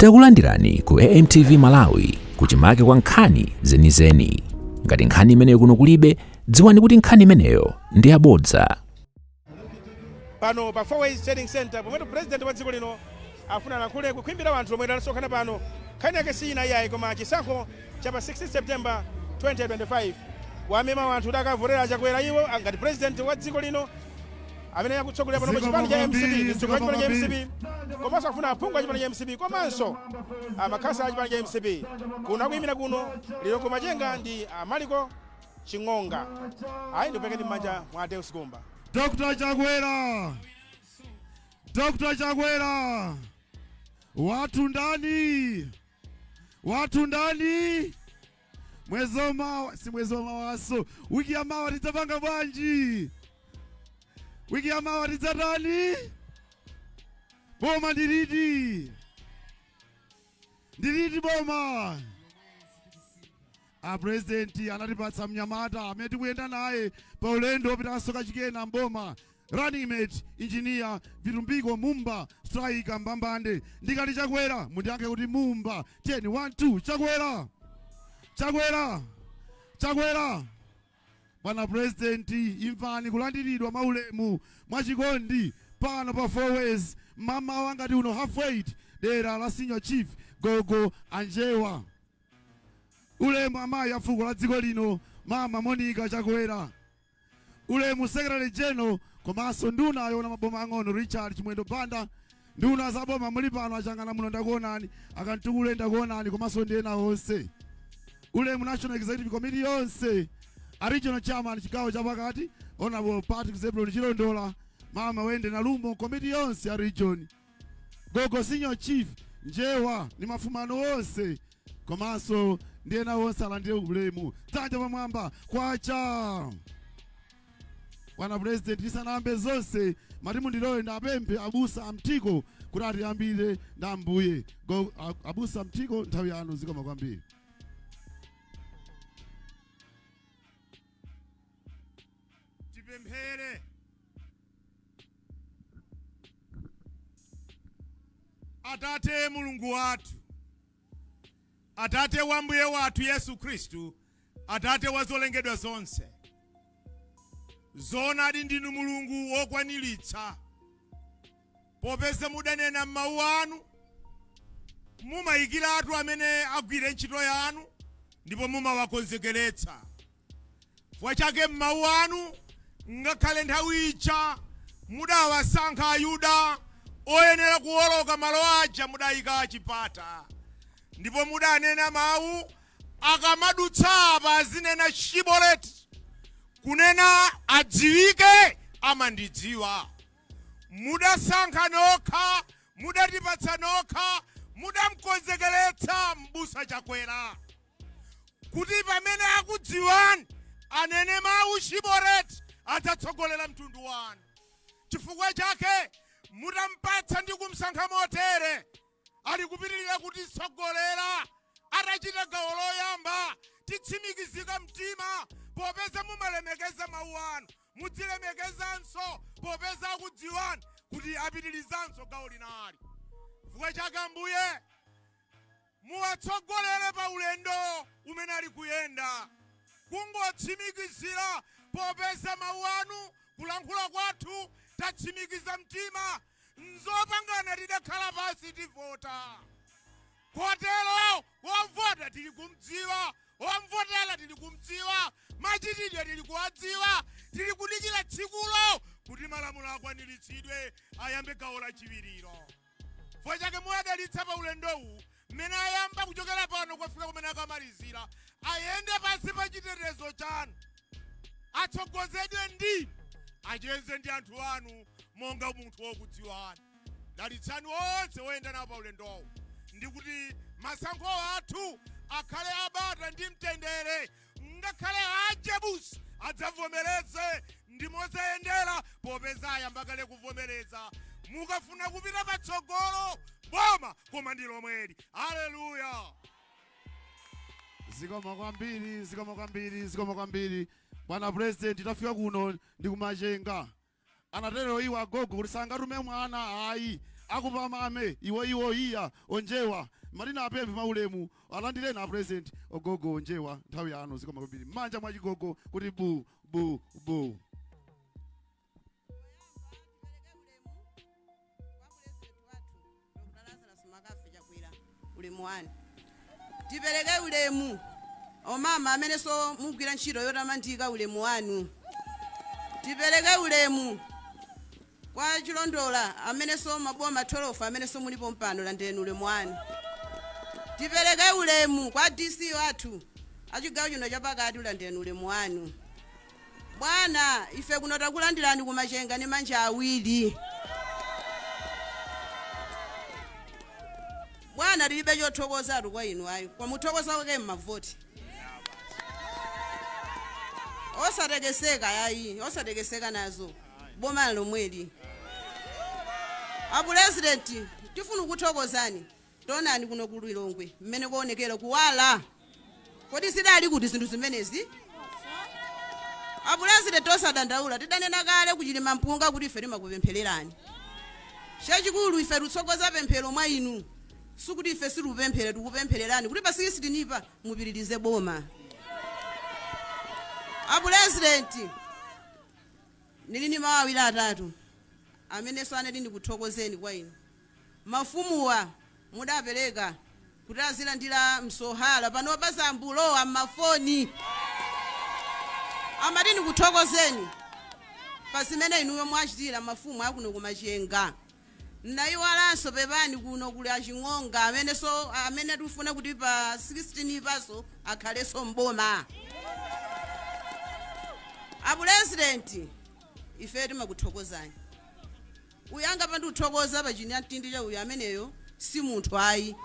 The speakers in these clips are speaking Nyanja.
Takulandirani ku AMTV Malawi kuchimake kwa nkhani zenizeni. Ngati nkhani imeneyo kuno kulibe, dziwani kuti nkhani imeneyo ndi yabodza. Pano pa Four Ways Trading Center, pomwe President wa dziko lino afuna alankhule kukhwimbira anthu omwe adasonkhana pano. Nkhani yake si ina iyayi, koma chisankho cha pa 16 September 2025. Wamema anthu kuti akavotera Chakwera, iwo ngati President wa dziko lino amene akutsogolera pano chipani cha MCP, ndi mtsogoleri wa chipani cha MCP, komanso afuna aphungu a chipani cha MCP komanso amakhansala a chipani cha MCP. Kuno akuyimira kuno lero kumachenga ndi Amaliko Ching'onga. Ayi, ndipekeni m'manja mwa Deus Gomba. Dr. Chakwera, Dr. Chakwera, wathu ndani? Wathu ndani? Mwezi wamawa, si mwezi wamawaso, wiki ya mawa tidzapanga bwanji? Wiki ya mawa tidzatani? Boma ndiliti? Ndiliti boma? A President anatipatsa mnyamata amene tikuyenda naye pa ulendo wopitanso kachikena mboma, running mate Engineer Vitumbiko Mumba, striker mbambande. Ndikati Chakwera, mundiyankhe kuti Mumba. 10, 1, 2, Chakwera, Chakwera, Chakwera! Bwana President, imvani kulandiridwa mwaulemu, mwachikondi pano pa Four Ways mamawa ngati uno, half 8, dera la Senior Chief Gogo Anjewa. Ulemu amayi a fuko la dziko lino, Mama Monica Chakwera. Ulemu Secretary General komanso nduna yona maboma ang'ono, Richard Chimwendo Banda. Nduna za boma muli pano, achangana muno ndakuonani, akantukule ndakuonani, komanso ndi ena onse. Ulemu National Executive Committee yonse, a Regional Chairman chigawo chapakati, Honorable Patrick Zebulon Chilondola, Mama Wende Nalumo, komiti yonse ya region, Gogo Senior Chief Njewa ndi mafumano onse komanso ndi ena onse alandire ulemu. Dzanja pamwamba, kwacha! Bwana President, tisanayambe zonse, mati mundilole ndapemphe abusa amtiko kuti atiyambire ndi Ambuye. Go, abusa Mtiko, nthawi yanu. Zikoma kwambiri. Tipemphere. Atate Mulungu wathu, Atate wa Mbuye wathu Yesu Khristu, Atate wa zolengedwa zonse, zoonadi ndinu Mulungu wokwaniritsa, popeza mudanena m'mawu anu, mumayikiratu amene agwire ntchito yanu ndipo mumawakonzekeretsa. Chifukwa chake m'mawu anu, ngakhale nthawi ija mudawasankha Ayuda oyenera kuwoloka malo aja mudayika chipata, ndipo mudanena mawu, akamadutsa apa azinena Shiboleti, kunena adziwike amandidziwa. Mudasankha nokha, mudatipatsa nokha, mudamkonzekeretsa Mbusa Chakwera kuti pamene akudziwani anene mawu Shiboleti, adzatsogolera mtundu wanu. Chifukwa chake mutampatsa ndi kumsankha motere, ali kupitirira kutitsogolera. Atachita gawo loyamba, titsimikizika mtima, popeza mumalemekeza mawu anu, mudzilemekezanso popeza akudziwani kuti apitirizanso gawo linali. Chifukwa chake, Ambuye, muwatsogolere pa ulendo umene ali kuyenda, kungotsimikizira, popeza mawu anu, kulankhula kwathu, tatsimikiza mtima nzopangana, tidakhala pansi, tivota. Kotero wovota tili kumdziwa, womvotera tili kumdziwa, machitidwe tili kuwadziwa. Tili kudikira tsikulo kuti malamulo akwaniritsidwe, ayambe gawo lachiwiriro. Chifukwa chake muwadalitsa pa ulendowu mmene ayamba kuchokera pano kukafika kumene akamalizira. Ayende pansi pa chitetezo chanu, atsogozedwe ndi, acheze ndi anthu anu monga munthu wokudziwani. Dalitsani onse oyenda nawo pa ulendowu, ndi kuti masankho athu akhale abata ndi mtendere, ngakhale Ajebusi adzavomereze ndi mozayendera, popeza ayamba kale kuvomereza. Mukafuna kupita patsogolo, boma koma ndi lomweli. Aleluya! Zikoma kwambiri, zikoma kwambiri, zikoma kwambiri, bwana President. Tafika kuno ndi kumachenga. Anatero iwo agogo kuti sangatume mwana ayi. Akupamame iwo iwo iya onjewa marina apemphe maulemu alandireni a president ogogo onjewa nthawi yanu. Zikomo kwambiri, m'manja mwa chigogo kuti bu bu bu. Dr. Lazarus McCarthy Chakwera, ulemu wanu. Tipereke ulemu omama amene so mugwira ntchito yotamandika, ulemu wanu. Tipereke ulemu kwa Chilondola amene so maboma 12 amene so mulipo mpano, landireni ulemu wanu. Tipereke ulemu kwa DC wathu achigawo chino chapakati, ulandireni ulemu wanu. Bwana, ife kuno takulandirani kumachenga ndi manja awiri. Bwana, tilibe chothokozatu kwa inu ayi, kwamuthokoza kwake mmavoti. Osatekeseka yayi, osatekeseka nazo, boma lomweli. Apurezidenti, tifuna kuthokozani. Tonani kuno ku Lilongwe mmene kuonekera kuwala. Kodi sidali kuti zinthu zimenezi? Apurezidenti, osadandaula. Tidanena kale kuchilima mpunga kuti ife timakupemphererani. Chachikulu ife titsogoza pemphero mwa inu, sikuti ife sitikupemphere, tikupemphererani kuti pa 16 pa mupitirize boma. Apurezidenti, ndili ndi mawu awiri atatu amenenso anati ndikuthokozeni kwa inu. Mafumuwa mudapereka kuti azilandira msohala, pano pazambulowa mmafoni. Amati ndikuthokozeni pa zimene inuyo mwachitira mafumu akuno kumachenga. Nayiwalanso, pepani, kuno kuli aching'onga amene so amene tikufuna kuti pa 16 paso akhalenso mboma. Apurezidenti, ife timakuthokozani. Uyu angapanda kuthokoza pa chinyamtindi cha uyu, ameneyo si munthu ayi.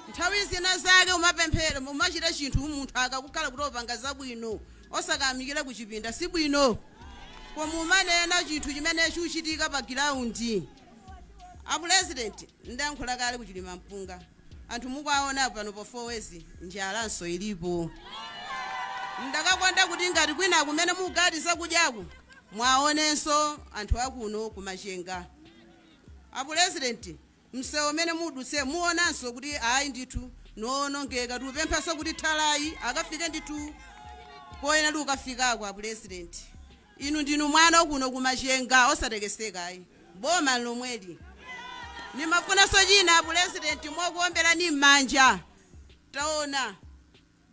Nthawi zina zake umapemphera, umachita chinthu, munthu akakukhala kuti opanga zabwino, osakayamikira kuchipinda si bwino, koma umanena chinthu chimene chikuchitika pa ground. Apurezidenti, ndayankhula kale kuchilima mpunga, anthu mukuwaona pano pa Four Ways, njalanso ilipo. Ndakakonda kuti ngati kwina kumene mugati zakudyaku, mwaonenso anthu akuno kumachenga. Apurezidenti, msewu umene mudutse muonanso kuti ayi ndithu nowonongeka. Tikupemphanso kuti thalayi akafike ndithu poyena tikukafikako. Apurezidenti, inu ndinu mwana kuno kumachenga, osatekeseka ayi, boma lomweli. Nimafunanso china, apurezidenti, mokuomberani m'manja. Taona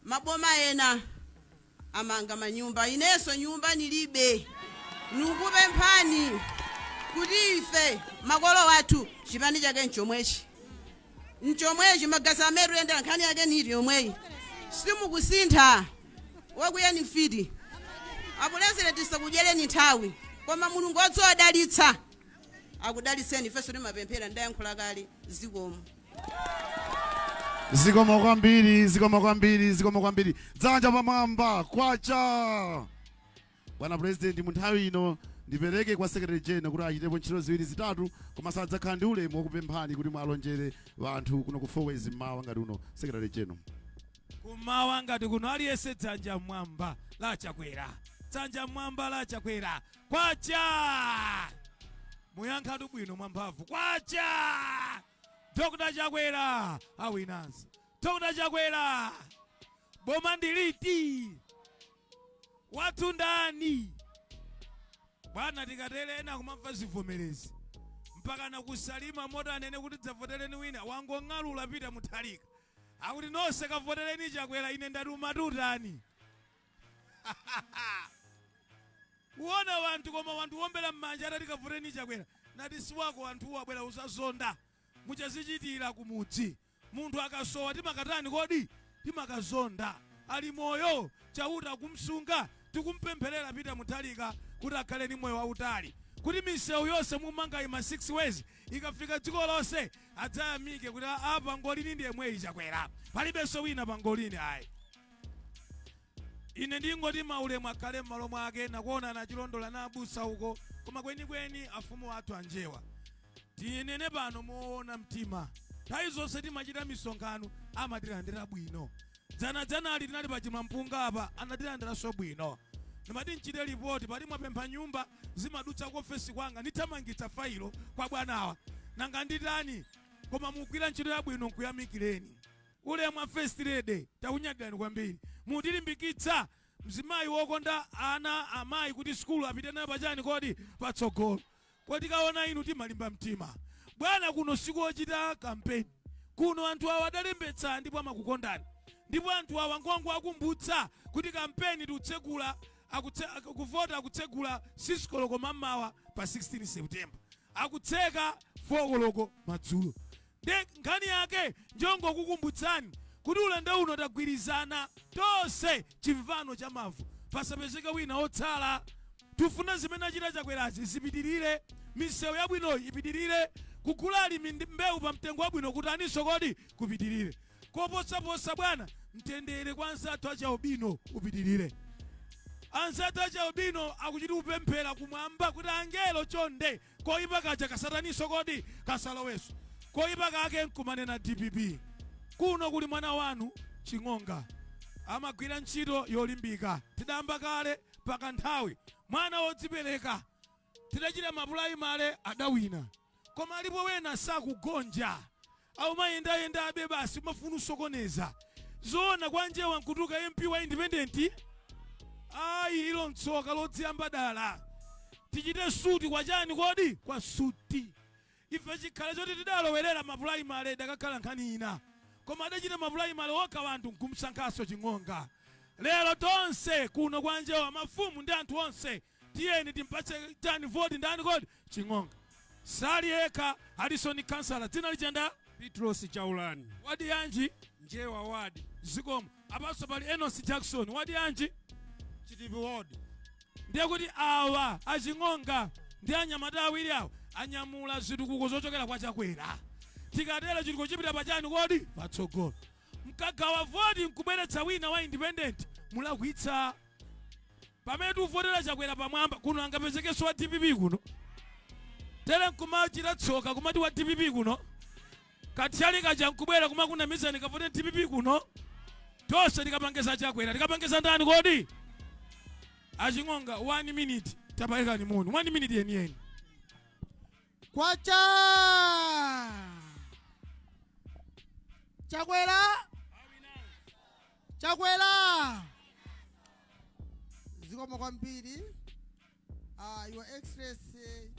maboma ena amanga manyumba, inenso nyumba nilibe. Nikupemphani kuti ife makolo wathu chipani chake nchomwechi, nchomwechi, magazi amene tuyendera, nkhani yake niti yomweyi, simukusintha, wakuyani mfiti. Apurezidenti, sakudyereni nthawi, koma Mulungu odalitsa akudalitseni. Ifenso timapemphera. Ndayankhula kale, zikomo. Zikomo kwambiri, zikomo kwambiri, zikomo kwambiri. Dzanja pamwamba, kwacha! Bwana President, mu nthawi ino ndipereke kwa Secretary General kuti achitepo ntchito ziwiri zitatu, koma sadzakhala ndi ulemu wokupemphani kuti mwalonjere anthu kuno ku Four Ways mmawa ngati uno. Secretary General. Kumawa ngati kuno, aliyense dzanja mmwamba la Chakwera, dzanja mmwamba la Chakwera. Kwacha! Muyankhatu bwino mwamphamvu. Kwacha! Dr Chakwera awinanso. Dr Chakwera, boma ndiliti? Wathu ndani? Bwana, tikatere ena kumamva zivomerezi mpaka nakusalima moti anene kuti dzavotereni wina, wangong'alula Peter Mutharika akuti nonse kavotereni Chakwera. Ine ndati umatutani kuona wanthu, koma wanthu wombera m'manja atati kavotereni Chakwera, nati siwako. Wanthuwo abwera usazonda muchazichitira kumudzi. Munthu akasowa timakatani kodi? Timakazonda. Ali moyo, Chauta kumsunga. Tikumpempherera Peter Mutharika kuti akhale ndi moyo wautali, kuti misewu yonse mumanga ima 6 ways ikafika dziko lonse, adzayamike kuti a pangolini ndi yemweyi Chakwera, palibenso wina pangolini ayi. Ine ndingoti maulemu akhale m'malo mwake. Nakuona nachilondola nabusa uko, koma kwenikweni afumu athu anjewa, tinene pano moona mtima, nthawi zonse timachita misonkhano amatilandira bwino. Dzanadzanali tinali pa Chimampunga apa, anatilandiranso bwino. Ndimati nchite ripoti pali mwapempha nyumba, zimadutsa ku ofesi kwanga, ndithamangitsa failo kwa bwanawa. Nanga nditani? Koma mugwira ntchito yabwino, nkuyamikireni. Ulemu wa First Lady, takunyadirani kwambiri. Mutilimbikitsa mzimayi wokonda ana, amayi kuti sukulu apite nayo pachani kodi? Patsogolo. Kodi tikaona inu timalimba mtima. Bwana, kuno sikuochita kampeni. Kuno anthu awa adalembetsa ndipo amakukondani. Ndipo anthu awa ngongo akumbutsa kuti kampeni tikutsegula, kuvota akutsegula 6 koloko mammawa pa 16 September, akutseka 4 koloko madzulo. Nde nkhani yake njongo kukumbutsani kuti ulendo uno tagwirizana tonse, chimvano cha mavu, pasapezeke wina otsala. Tifuna zimene achita Chakwerazi zipitirire, misewu yabwinoyi ipitirire, kugula alimi ndi mbewu pa mtengo wabwino kuti aninso kodi kupitirire. Koposaposa bwana, mtendere kwa anzathu achaubino upitirire. Anzathu achaubino akuchita kupemphera kumwamba kuti angelo chonde, koyipa kaja kasataninso kodi kasaloweso. Koyipa kake nkumanena DPP. Kuno kuli mwana wanu Ching'onga, amagwira ntchito yolimbika. Tidayamba kale pakanthawi, mwana wodzipereka. Tidachita ma primary, adawina, koma alipo wena sakugonja, aumayendayendabe basi, umafuna usokoneza. Zoona kwa Njewa nkutuka MP wa independent? Ayi, ilo ntsoka lodziyamba dala. Tichite suti kwa chani kodi? Kwa suti. Ife chikhala choti tidalowerera ma primary, idakakhala nkhani ina, koma adachita ma primary okha wanthu nkumsankhaso Ching'onga. Lero tonse kuno kwa Njewa, mafumu ndi anthu onse, tiyeni timpatse tani voti ndani kodi? Ching'onga. Sali yekha, Alison kansala, dzina lichanda? Petros Chaulani. Wadi yanji? Njewa wadi. Zikomo. Apanso pali Enos Jackson, wadi yanji? Chitipi ward. Ndiye kuti awa aching'onga ndi anyamata awiri awa anyamula zitukuko zochokera kwa Chakwera. Tikatero chitukuko chipita pachani kodi? Patsogolo. Mkagawa voti nkubweretsa wina wa independent, mulakwitsa. Pamene tikuvotera Chakwera pamwamba kuno, angapezekenso wa DPP kuno? Tere nkumachita tsoka kumati wa DPP kuno, kathyali kaja nkubwera kumakunamizani kavote DPP kuno. Tonse tikapangeza Chakwera, tikapangeza ndani kodi? Aching'onga, 1 minute, tapayikani muni 1 minute yeniyeni. Kwacha Chakwera, Chakwera! Zikomo kwambiri, Your Excellency,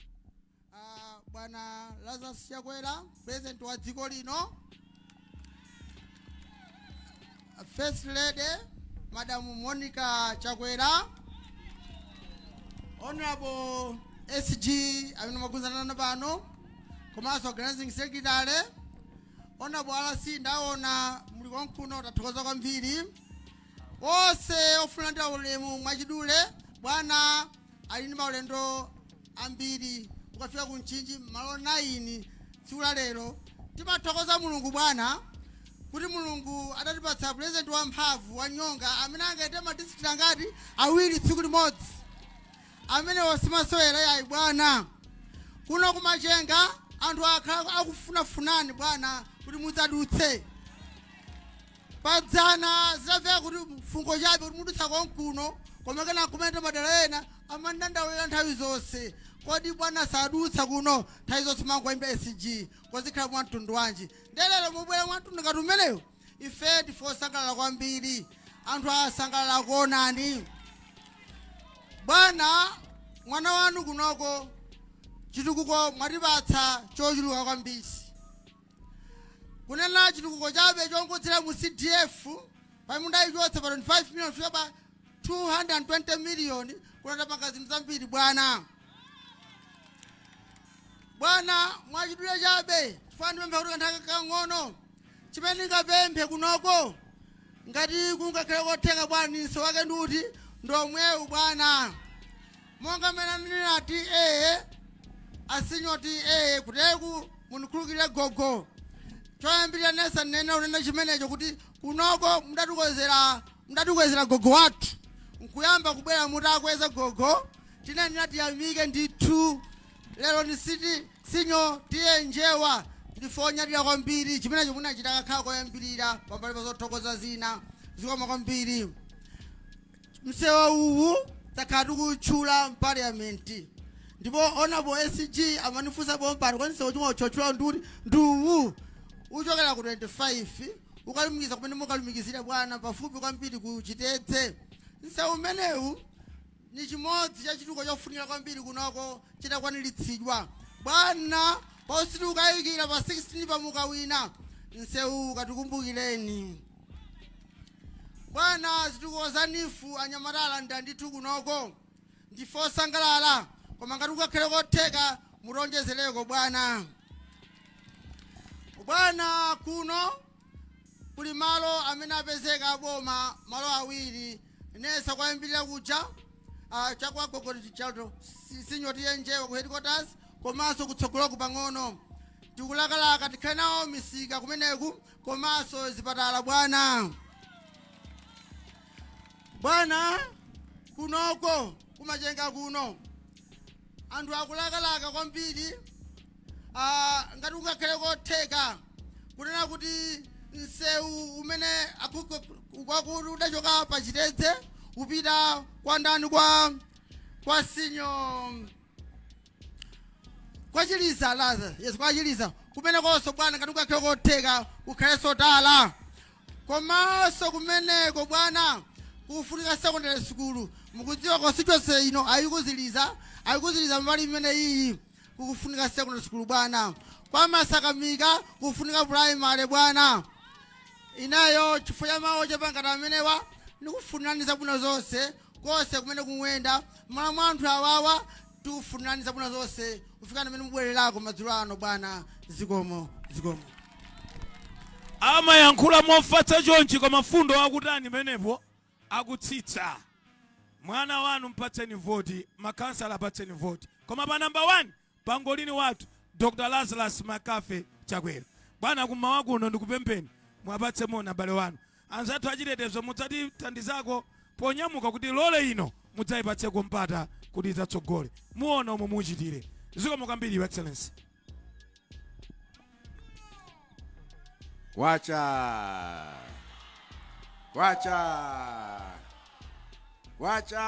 Bwana Lazarus Chakwera, President wa dziko lino, First Lady Madam Monica Chakwera, Honorable SG amene maguzanana pano, komanso organizing secretary, Honorable RC, ndaona muli konkuno, tathokoza kwambiri. Onse ofuna ndi ulemu, mwachidule bwana ali ndi maulendo ambiri, ukafika ku Mchinji malo 9 tsiku la lero. Timathokoza Mulungu bwana kuti Mulungu adatipatsa President wamphamvu, wanyonga, amene angaite ma district angati? Awiri tsiku limodzi. Amenewo simasewera yayi bwana. Kuno kumachenga anthu akhala akufunafunani bwana kuti mudzadutse. Padzana zidamveka kuti fungo chabe kuti mudutsa konkuno, koma kena kumene madera ena amandandaulira nthawi zonse, kodi bwana sadutsa kuno? Nthawi zonse mangoyimba SG, kozikhala mwa mtundu wanji? Ndelero mubwera mwa mtundu ngati umeneyo, ife ndife osangalala kwambiri. Anthu asangalala kuonani bwana. Mwana wanu kunoko chitukuko mwatipatsa chochuluka kwambiri. Kunena chitukuko chabe chongodzera mu CDF, pamene ndayichotsa pa 25 million kufika pa 220 million, kunatapanga zinthu zambiri bwana. Bwana, mwachidule chabe, chifukwa ndipempha kuti kanthawi kang'ono, chimene ndingapemphe kunoko ngati kungakhale kotheka bwana, ninso wake ndiuti ndomwewu bwana, monga mmene anenera TA asinyo TA kuteku, mundikhulukire gogo. Choyambirira nesa nene unena chimenecho kuti kunoko mudatikwezera gogo wathu, nkuyamba kubwera mutakweza gogo, tinenera tiyamike ndithu. Lero ndisiti sinyo tiye Njewa ndifonyadira kwambiri chimenecho munachita kakhala koyambirira pambali pa zothokoza zina. Zikomo kwambiri. Msewu uwu takhala tikutchula m'parliament. Ndipo honorable SG amanifunsa pompano, kodi msewu chomwe utchotchula nduti? Nduwu uchokera ku 25 ukalumikiza kumene mukalumikizira bwana, pafupi kwambiri ku Chitedze. Msewu umenewu ni chimodzi cha chitukuko chofunikira kwambiri kunoko chitakwaniritsidwa bwana. Pausiti ukayikira pa 16 pamukawina msewu, katikumbukireni bwana. Zitukuko za NEEF anyamata alandira ndithu kunoko, ndife osangalala, koma ngati kukakhale kotheka mutonjezereko bwana. Bwana, kuno kuli malo amene apezeka aboma, malo awiri nesa kwayambirira kuja chakwagogoti chato sinyoti njewa ku headquarters, komanso kutsogoloku pang'ono. Tikulakalaka tikhale nawo misika kumeneku komanso zipatala bwana. Bwana, kunoko kumachenga kuno anthu akulakalaka kwambiri, ngati kungakhale kotheka kunena kuti msewu umene kwakuti udachoka pa Chitedze upita kwa ndani, kwa sinyo kwa Chiliza laza, yes, kwa Chiliza kumene konso bwana, ngati kungakhale kotheka kukhalenso tala. Komanso kumeneko bwana kufunika secondary school. Mukudziwa constituency ino ayikuziliza, ayikuziliza mbali imene iyi kukufunika secondary school bwana. Kwa Masakamika kufunika primary bwana. Inayo chifukwa cha mawu chapangata amenewa, ndikufunirani zabwino zonse konse kumene kumuyenda mala mwa anthu awawa. Tikufunirani zabwino zonse kufika pamene mubwererako madzulo ano bwana. Zikomo, zikomo. Amayankhula mofatsa chonchi, koma fundo akutani menepo? Akutsitsa. Mwana wanu mpatseni voti, makansala apatseni voti, koma pa namba 1 pangolini wathu Dr Lazarus Makafe Chakwera. Bwana, kummawa kuno ndikupempheni mwapatse moni abale wanu, anzathu achitetezo. Mudzatithandizako ponyamuka kuti lole ino mudzayipatseko mpata kuti idzatsogole. Muona omwe muchitire. Zikomo kwambiri, Your Excellency. Kwacha, kwacha, kwacha!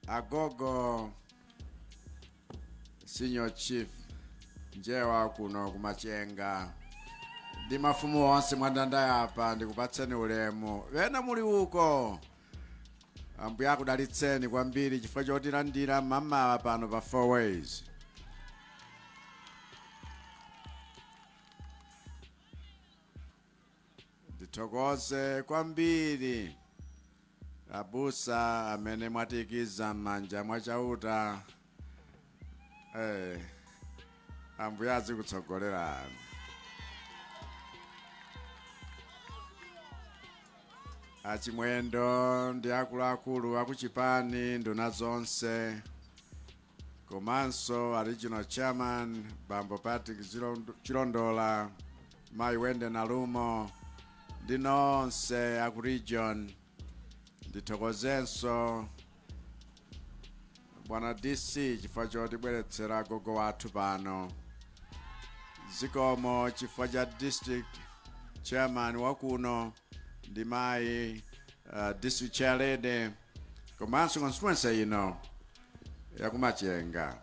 Agogo Senior Chief Njewa kuno kumachenga ndi mafumu onse mwandanda apa, ndikupatseni ulemu. Wena muli uko, Ambuye akudalitseni kwambiri chifukwa chotilandira mamawa pano pa Four Ways. Ndithokoze kwambiri abusa amene mwatiikiza m'manja mwa Chauta. Ambuye azikutsogolerani. Achimwendo ndi akuluakulu akuchipani, nduna zonse, komanso a regional chairman Bambo Patrick Chilondola, Mayi Wende Nalumo ndi nonse aku region. Ndithokozenso bwana DC chifukwa chotibweretsera gogo wathu pano. Zikomo chifukwa cha district chairman wakuno ndi mayi district chair lady, komanso constituency ino yakumachenga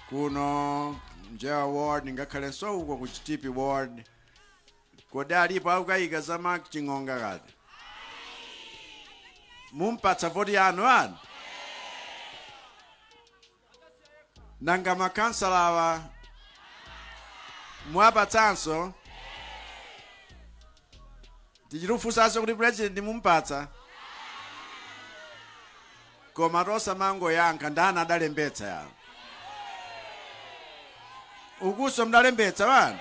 kuno Njewa ward, ngakhalenso uko ku Chitipi ward. Kodi alipo akukayika za Mark Ching'onga? Kati mumpatsa voti yanu anu? Nanga makansalawa muwapatsanso? Tichitifunsanso kuti president mumpatsa? Koma tosamangoyankha, ndani adalembetsa ya ukuso? Mdalembetsa wanu?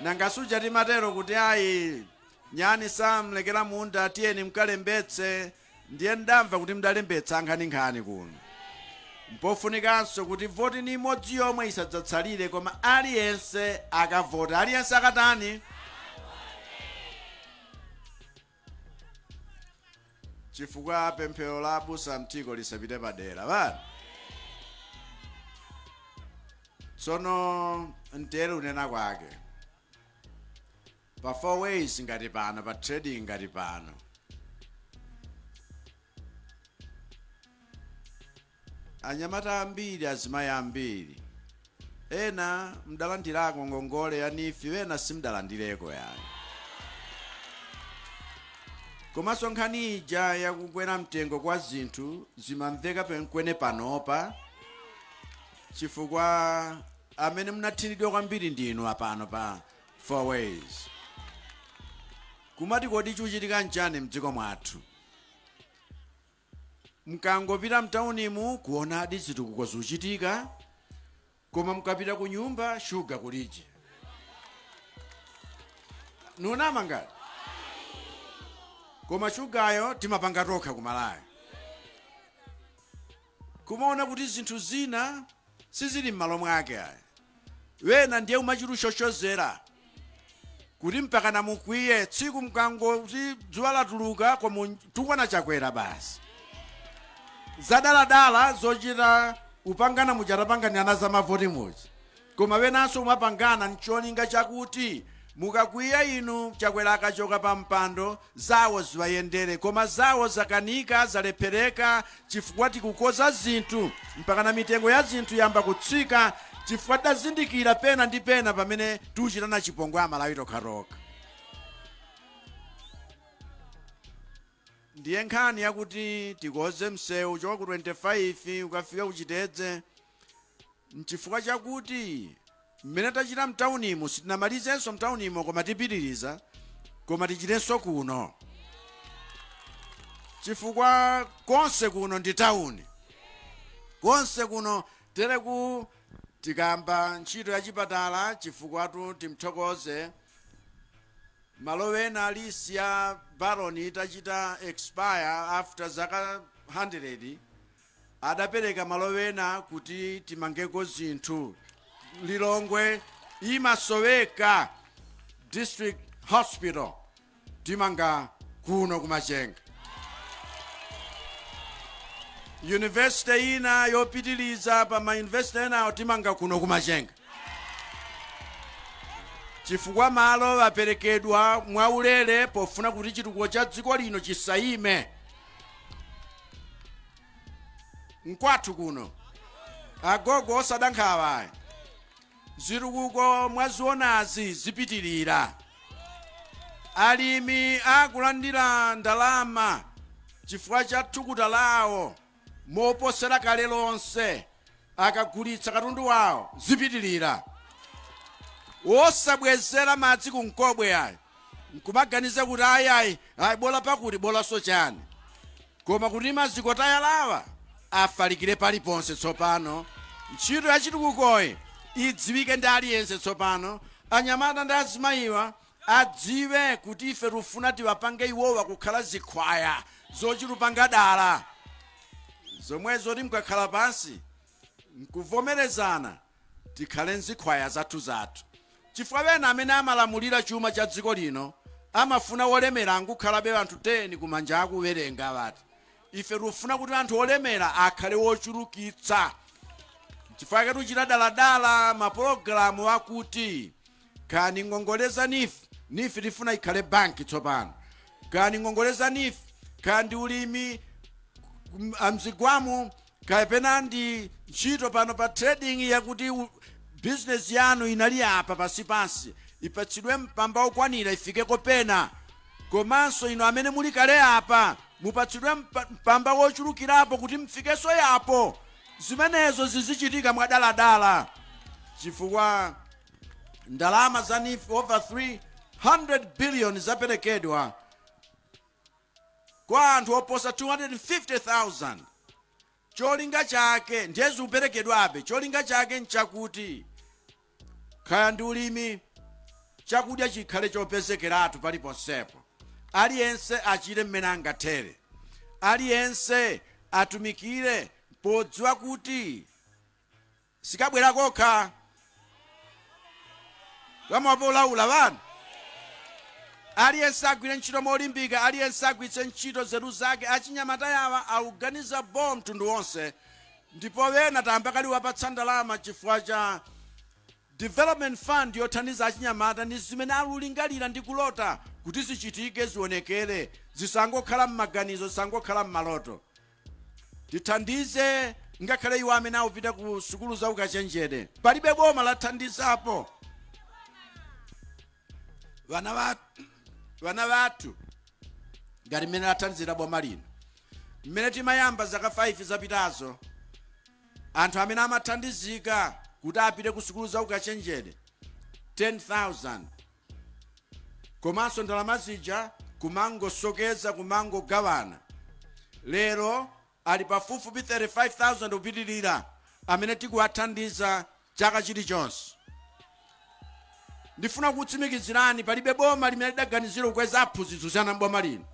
Nanga suja timatero kuti ayi, nyani samlekera munda, tiyeni mkalembetse. Ndiye ndamva kuti mdalembetsa nkhaninkhani kuno. Mpofunikanso kuti voti ni imodzi yomwe isadzatsalire, koma aliyense akavota. Aliyense akatani? Chifukwa pemphero la abusa mtiko lisapite padera bana. Tsono mtere unena kwake pa Four Ways ngati pano, pa trading ngati pano. Anyamata ambiri, azimayi ambiri, ena mdalandirako ngongole ya NEEF, ena simdalandireko yayi. Komanso nkhani ija yakukwera mtengo kwa zinthu zimamveka penkwene panopa, chifukwa amene munathiridwa kwambiri ndinu apano pa Four Ways. Kumati kodi chikuchitika nchani mdziko mwathu? Mkangopita mtaunimu kuonadi zitukuko zikuchitika, koma mukapita ku nyumba shuga kulije. Nunama ngati? Koma shugayo timapanga tokha ku Malawi. Kumaona kuti zinthu zina sizili m'malo mwake ayi. Wena ndiye umachilushoshozera kuti mpakana mukwiye tsiku mkangoti dzuwa latuluka koma tukwana Chakwera basi. Zadaladala zochita upangana muja tapanganirana za mavoti muja. Koma wenanso umapangana ncholinga chakuti mukakwiya inu Chakwera akachoka pa mpando zawo ziwayendere, koma zawo zakanika, zalephereka chifukwa tikukoza zinthu mpakana mitengo ya zinthu yamba kutsika chifukwa tidazindikira pena ndi pena pamene tikuchitana chipongwe Amalawi tokhatokha. Ndiye nkhani yakuti tikoze msewu kuchoka ku 25 ukafika ku Chitedze nchifukwa chakuti mmene tachita mtaunimu sitinamalizenso mtaunimo, koma tipitiriza, koma tichitenso kuno chifukwa konse kuno ndi tauni, konse kuno tereku tikamba ntchito ya chipatala chifukwatu timthokoze malo wena lease ya Baron itachita expire after zaka 100 adapereka malo wena kuti timangeko zinthu. Lilongwe imasoweka district hospital, timanga kuno kumachenga. University ina yopitiliza pa ma university enawo timanga kuno kumachenga, chifukwa malo aperekedwa mwaulere pofuna kuti chitukuko cha dziko lino chisayime. Nkwathu kuno agogo osada nkhawa, zitukuko mwazionazi zipitirira. Alimi akulandira ndalama chifukwa cha thukuta lawo moposera kale lonse akagulitsa katundu wawo, zipitirira. Osabwezera madzi kumkobwe ayi, nkumaganiza kuti ayi ayi ayi bola pakuti bolanso chani, koma kuti maziko tayalawa afalikire paliponse tsopano. Ntchito ya chitukukoyi idziwike ndi aliyense tsopano. Anyamata ndi azimayiwa adziwe kuti ife tikufuna tiwapange iwowa kukhala zikhwaya zochitupanga dala zomwezo, kuti mukakhala pansi nkuvomerezana tikhale nzikhwaya zathu zathu, chifukwa wena amene amalamulira chuma cha dziko lino amafuna wolemera angukhalabe anthu 10 kumanja akuwerenga. Wati ife tikufuna kuti anthu olemera akhale wochulukitsa, chifukwa chake tikuchita daladala mapologalamu akuti kani ngongole za NEEF. NEEF tifuna ikhale banki tsopano. Kani ngongole za NEEF, kandi ulimi amzigwamu, kapena ndi ntchito pano pa trading yakuti business yanu inali apa pansipansi ipatsidwe mpamba okwanira ifikeko pena, komanso inu amene muli kale apa mupatsidwe mpamba wochulukirapo kuti mfikenso yapo. Zimenezo zizichitika mwadaladala chifukwa ndalama za NEEF over 300 billion zaperekedwa kwa anthu oposa 250,000. Cholinga chake ndiye zikuperekedwabe, cholinga chake nchakuti kaya ndi ulimi, chakudya chikhale chopezekeratu paliponsepo, aliyense achite mmene angathere, aliyense atumikire podziwa kuti sikabwera kokha kamapolaula vanu. Aliyense agwire ntchito molimbika, aliyense agwiritse ntchito nzeru zake. Achinyamata yawa auganiza bo mtundu wonse, ndipo wena tayamba kale wapatsa ndalama chifukwa cha development fund yothandiza achinyamata ndi zimene alulingalira ndi kulota kuti zichitike, zionekere, zisangokhala m'maganizo, zisangokhala m'maloto. Tithandize Ngakhale iwo amene akupita ku sukulu za ukachenjede, palibe boma lathandizapo vana vathu ngati mmene lathandizira boma lino. Mmene timayamba zaka 5 zapitazo, anthu amene amathandizika kuti apite ku sukulu za ukachenjede 10,000, komanso ndalama zija kumangosokeza, kumangogawana. Lero ali pafupifupi 35,000 kupitirira amene tikuwathandiza chaka chilichonse. Ndifuna kutsimikizirani, palibe boma limene lidaganizira kukweza aphunzitsi kusiyana boma lino.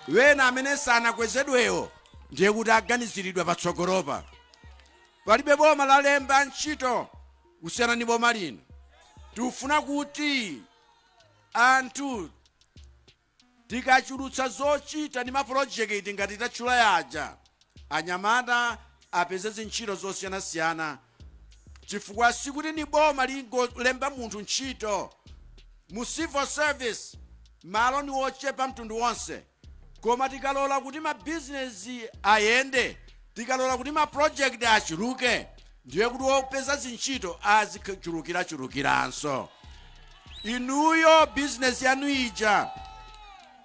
Wena amene sanakwezedwewo ndiye kuti aganiziridwa patsogolopa. Palibe boma lalemba ntchito kusiyana ndi boma lino. Tikufuna kuti anthu tikachulutsa zochita ndi mapulojekiti ngati tatchula yaja, anyamata apeze zintchito zosiyanasiyana, chifukwa sikuti ni boma lingolemba munthu ntchito mu civil service, malo ni ochepa mtundu wonse. Koma tikalola kuti mabizinesi ayende, tikalola kuti mapulojekiti achuluke, ndiye kuti wopeza zintchito azichulukirachulukiranso. Inuyo bizinesi yanu ija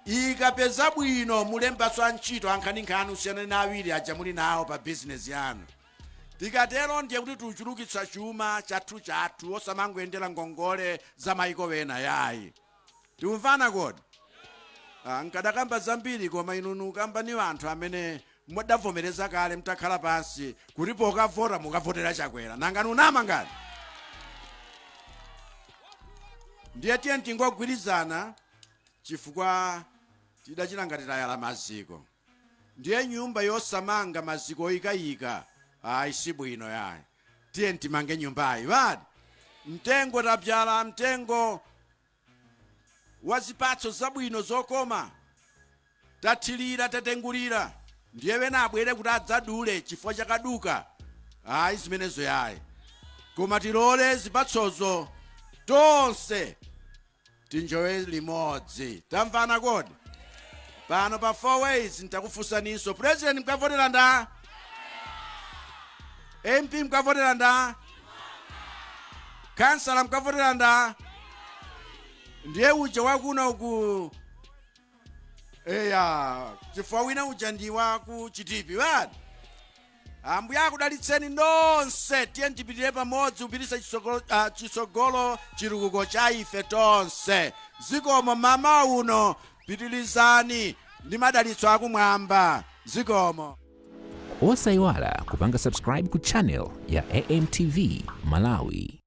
ikapeza bwino, mulembanso antchito ankhaninkhani usiyana na awiri aja muli nawo pa bizinesi yanu. Tikatero ndiye kuti tichulukitsa chuma chathu chathu, osamangoyendera ngongole za maiko wena yayi. Tikumvana kodi? Nkadakamba zambiri, koma inu nukamba ni anthu amene mudavomereza kale mtakhala pansi kuti pokavota mukavotera Chakwera. Nanga nunama ngati? Ndiye tiye tingogwirizana, chifukwa tidachita ngati tayala maziko. Ndiye nyumba yosamanga maziko oyikayika, ayi, si bwino yayi. Tiye timange nyumbayi. Vati mtengo tabzala, mtengo wa zipatso zabwino zokoma, tathirira, tatengulira, ndiye wena abwere kuti adzadule chifukwa chakaduka, ayi, zimenezo yayi. Koma tilole zipatsozo tonse tinjowe limodzi. Tamvana kodi? Pano pa Four Ways ntakufunsaninso: president mkavotera nda? MP mkavotera nda? Kansala mkavotera nda? Ndiye uja wakuno ku, eya, chifukwa wina uja ndi wa ku Chitipi wani. Ambuye akudalitseni nonse. Tiye tipitire pamodzi kupitisa chitsogolo chitukuko cha ife tonse. Zikomo. Mama uno pitilizani ndi madalitso akumwamba. Zikomo. Osayiwala kupanga subscribe ku channel ya AMTV Malawi.